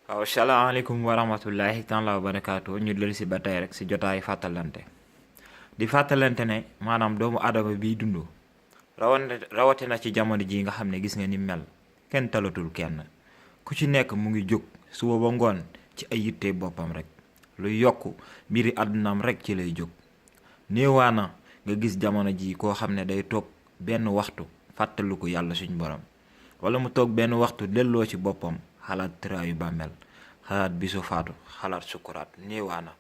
waaw salaamaaleykum wa rahmatullahi taala wa barakaatu ñu dellu si ba tey rek si jotaay fàttalante di fàttalante ne maanaam doomu aadama biy dund rawatina ci jamono ji nga xam ne gis nga ni mel kenn talatul kenn ku ci nekk mu ngi jóg suba ba ngoon ci ay yitte boppam rek lu yokk mbiri àddunaam rek ci lay jóg néewaana nga gis jamono ji koo xam ne day toog benn waxtu fàttaliku yàlla suñ borom wala mu toog benn waxtu delloo ci boppam xalaat tëraayu bàmmeel xalaat bisu faatu xalaat sukuraat néewaana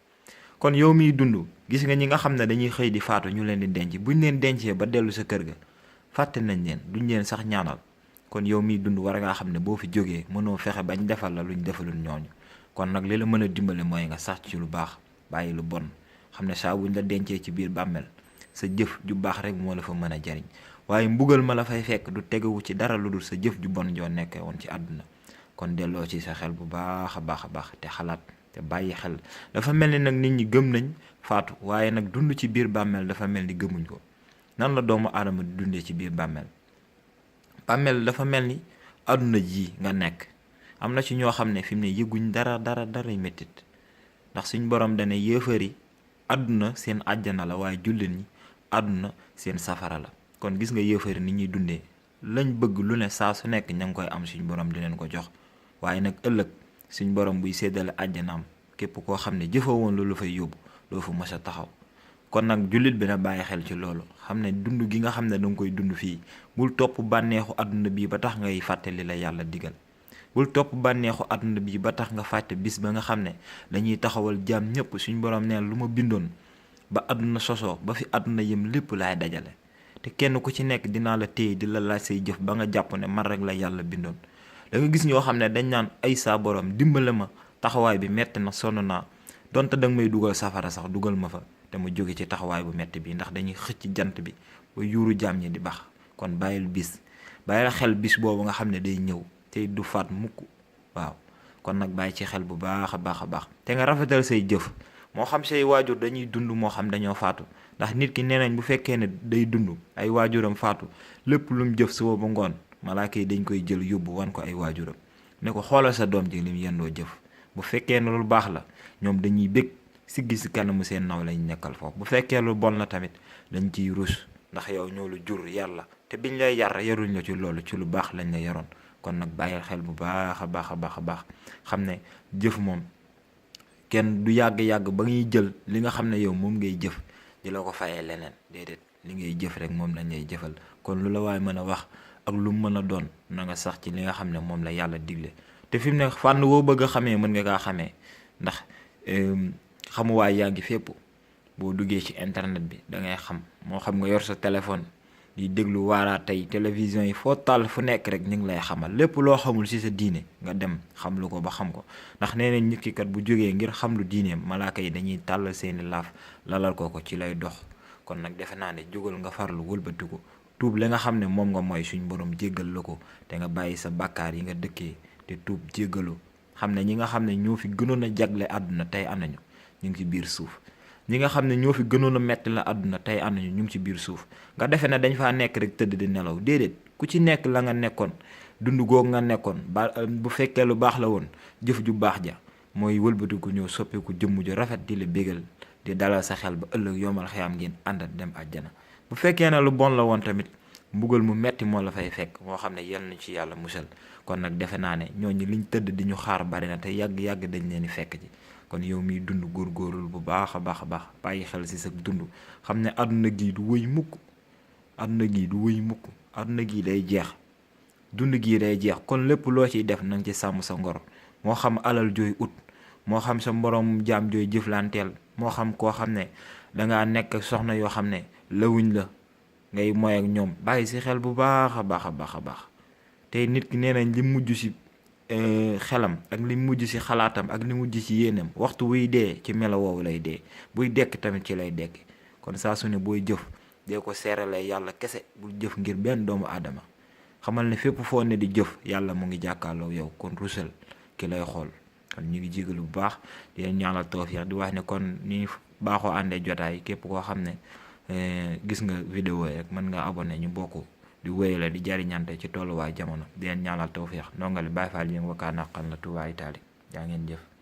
kon yow miy dund gis nga ñi nga xam ne dañuy xëy di faatu ñu leen di denc buñ leen dencee ba dellu sa kër ga fàtte nañ leen duñ leen sax ñaanal kon yow miy dund war ngaa xam ne boo fi jógee mënoo fexe bañ defal la luñ defalul ñooñu kon nag li la mën a dimbale mooy nga sax ci lu baax bàyyi lu bon xam ne saa buñ la dencee ci biir bàmmeel sa jëf ju baax rek moo la fa mën a jariñ waaye mbugal ma la fay fekk du tegewu ci dara lu dul sa jëf ju bon joo nekkee woon ci àdduna kon delloo ci sa xel bu baax a baax te xalaat te bàyyi xel dafa mel ni nag nit ñi gëm nañ faatu waaye nag dund ci biir bàmmeel dafa mel ni gëmuñ ko nan la doomu aadama di dundee ci biir bàmmeel dafa mel ni àdduna ji nga nekk am na ci ñoo xam ne fi mu ne yëguñ dara mettit ndax suñ borom dane yéefar yi àdduna seen àjjana la waaye jullit ñi àdduna seen safara la kon gis nga yéefar yi ni ñuy dundee lañ bëgg lu ne saa su nekk ña ngi koy am suñ borom di leen ko jox waaye nag ëllëg suñ borom buy séddale àjjanaam képp koo xam ne jëfa woon loolu fay yóbbu doo fa mës a taxaw kon nag jullit bi na bàyyi xel ci loolu xam ne dund gi nga xam ne danga koy dund fii bul topp bànneexu àdduna bii ba tax ngay fàtte li la yàlla digal bul topp bànneexu àdduna bii ba tax nga fàtte bis ba nga xam ne dañuy taxawal jaam ñëpp suñ borom neen lu ma bindoon ba àdduna sosoo ba fi àdduna yëm lépp laay dajale te kenn ku ci nekk dinaa la téye di la laaj say jëf ba nga jàpp ne man rek la yàlla bindoon da nga gis ñoo xam ne dañ naan ay saa borom dimbale ma taxawaay bi metti na sonn naa donte danga may dugal safara sax dugal ma fa te ma jóge ci taxawaay bu metti bi ndax dañuy xëcc jant bi ba yuuru jaam ñi di bax kon bàyyil xel bis boobu nga xam ne day ñëw te du faat mukk waaw kon nag bàyyi ci xel bu baax a baax te nga rafetal say jëf moo xam say waajur dañuy dund moo xam dañoo faatu ndax nit ki nee nañ bu fekkee ne day dund ay waajuram faatu lépp lu mu jëf suba ba ngoon malaaka yi dañ koy jël yóbbu wan ko ay waajuram ne ko xoolal sa doom ji lim yendoo jëf bu fekkee ne lu baax la ñoom dañuy bég siggi si kanamu seen naw lañ nekkal foofu bu fekkee lu bon la tamit dañ ciy rus ndax yow ñoo lu jur yàlla te biñ lay yar yaruñ la ci loolu ci lu baax lañ la yaroon kon nag bàyyil xel bu baax a baax xam ne jëf moom kenn du yàgg-yàgg ba ngay jël li nga xam ne yow moom ngay jëf di la ko fayee leneen déedéet li ngay jëf rek moom lañ lay jëfal kon lu la waay mën a wax ak lu mu mën a doon na nga sax ci li nga xam ne moom la yàlla digle te fi mu ne fànn woo bëgg a xamee mën nga kaa xamee ndax xamuwaay yaa ngi fépp boo duggee ci internet bi da ngay xam moo xam nga yor sa téléphone di déglu waaraa tey télévision yi foo taal fu nekk rek ñu ngi lay xamal lépp loo xamul ci sa diine nga dem xam lu ko ba xam ko ndax nee nañ nit ki kat bu jógee ngir xam lu diineem malaaka yi dañuy tàllal seeni laaf lalal ko ci lay dox kon nag defe naa ne jógal nga farlu wëlbatiku tuub li nga xam ne moom nga mooy suñ borom jéggal la ko te nga bàyyi sa bakkaar yi nga dëkkee te tuub jéggalu xam ne ñi nga xam ne ñoo fi gënoon a jagle àdduna tey anañu ñu ngi ci biir suuf ñi nga xam ne ñoo fi gënoon a metti la àdduna tey anañu ñu ngi ci biir suuf nga defe ne dañ faa nekk rek tëdd di nelaw déedéet ku ci nekk la nga nekkoon dund googu nga nekkoon ba bu fekkee lu baax la woon jëf ju baax ja mooy wëlbatiku ñëw soppeeku jëmm ju rafet di la bégal di dalal sa xel ba ëllëg yomal xëyam ngeen àndat dem àjjana bu fekkee ne lu bon la woon tamit mbugal mu metti moo la fay fekk moo xam ne yal na ci yàlla musal kon nag defe naa ne ñooñu liñ tëdd di ñu xaar bari na te yàgg dañ leen di fekk ji kon yow miy dund góorgóorlu bu baax a baax bàyyi xel ci sa dund xam ne àdduna gii du wëy mukk àdduna gii day jeex dund gii day jeex kon lépp loo ciy def na nga ci sàmm sa ngor moo xam alal jooy ut moo xam sa moroom jaam jooy jëflanteel moo xam koo xam ne dangaa nekk soxna yoo xam ne lawuñ la ngay moy ak ñoom bàyyi ci xel bu baax a baax tey nit ki nee nañ li mujj ci xelam ak li mujj ci xalaatam ak li mujj ci yéenam waxtu wuy dee ci melo woowu lay dee buy dekk tamit ci lay dekk kon saa su ne booy jëf dee ko seerale yàlla kese bul jëf ngir benn doomu aadama xamal ne fépp foo ne di jëf yàlla mu ngi jàkkaarloo yow kon rusal ki lay xool kon ñu ngi jégalu bu baax di leen ñaanal tawfiix di wax ne kon ni baaxoo àndee jotaay képp koo xam ne gis nga vidéo rek mën nga abonné ñu bokk di wéyale di jariñante ci tolluwaay jamono di leen ñaanal tawfiix ndongali Baay Faal yi wakkaa naqan la tuwaay taali yaa ngeen jëf.